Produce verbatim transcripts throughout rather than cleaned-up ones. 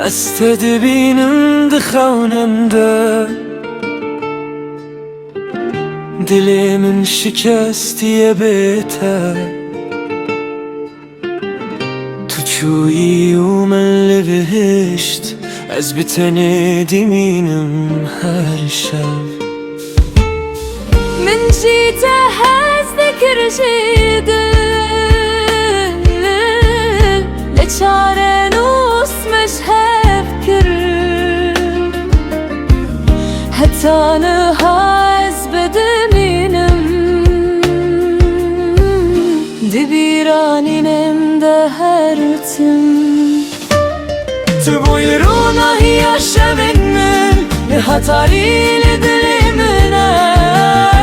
Ez te dibînim di xewnan de, dilê min şikestiye bê te. Tu çûyî û min li bihişt, ez bi tenê dimînim her şev. Min jî te hez dikir ji dil, lê çarenûs me ji hev kir. Heta niha ez bi dimînim, di bîranînên de her tim. Tu bûyî ronahiya şevên min, niha tarî li dilê min e.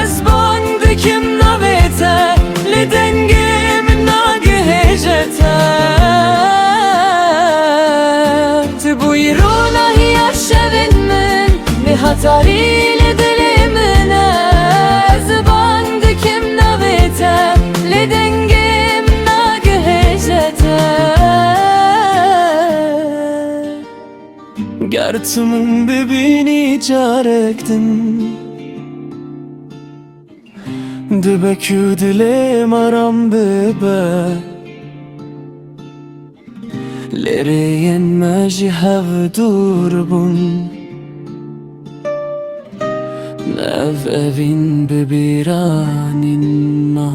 Ez bang dikim navê te, lê dengê min nagihêje te. Tu bûyî ronahiya şevên min, niha tarî li dilê min e. Ez bang dikim navê te, lê dengê min nagihêje te. Ger tu min bibînî carek din, dibe ku dilê me ram bibe. Lê rêyên me ji hev dûr bûn, ne ev evîn bi bîranîn me.